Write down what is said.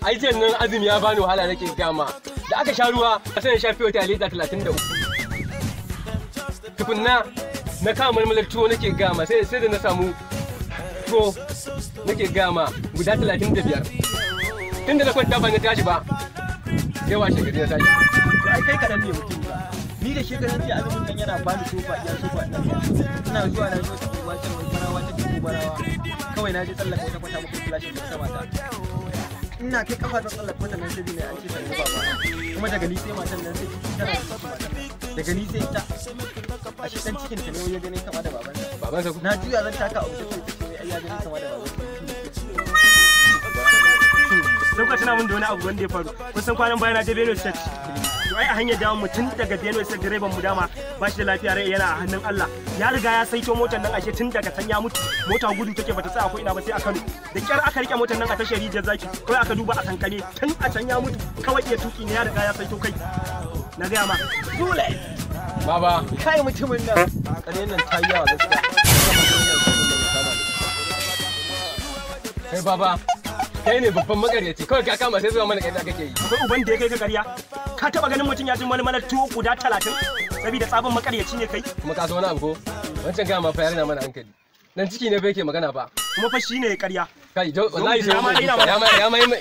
Ai jiyan nan azumi ya bani wahala nake gama. Da aka sha ruwa sai na sha fiye ta lita 33. Tukunna na kama malmalar tuwo nake gama sai da na samu tuwo nake gama guda 35. Tunda na kwanta ban tashi ba. Sai washe gari na tashi. To ai kai kaɗan ne mutum ba. Ni da shekaran jiya azumin nan yana bani sofa iya sofa ina ina zuwa na zo ta wancan barawa ta ko barawa. Kawai na je tsallaka wata kwata muka flashin da sama ta. Ina kai kafa ta tsallaka kwata nan sai ne an ce sannu baba. Kuma daga ni sai matan nan sai tana da matan. Daga ni sai ita. Ashe dan cikin ta ne ya gani kama da babansa. Babansa ku? Na juya zan taka abu sai ta ce wai ai ya gani kama da babansa. Sai kuka tuna min da wani abu wanda ya faru. Kun san kwanan baya na je Benue State. To ai a hanyar dawo mu tun daga Benue State direban mu dama ba shi da lafiya rai yana a hannun Allah. Ya riga ya saito motar nan ashe tun daga can ya mutu. Mota gudu take bata tsaya ko ina ba sai a Kano. Da kyar aka rike motar nan a tashar Rijiyar Zaki. Kawai aka duba a kankane tun a can ya mutu. Kawai iya tuki ne ya riga ya saito kai. Na gaya ma. Dole. Baba. Kai mutumin nan. Kare nan ta yi yawa gaskiya. Kai baba. Kai ne babban makaryaci kawai ka kama sai zuwa mana ƙarya kake yi. Akwai uban da ya kai ka ƙarya. Ka taba ganin mutum ya ji malmalar tuwo guda 30 saboda tsabin makaryaci ne kai. Kuma ka so wani abu ko? Wancan gama fa yarina mana hankali. Dan ciki ne bai ke magana ba. Kuma fa shine ƙarya. Kai wallahi sai Ya ma ya ma ya ma.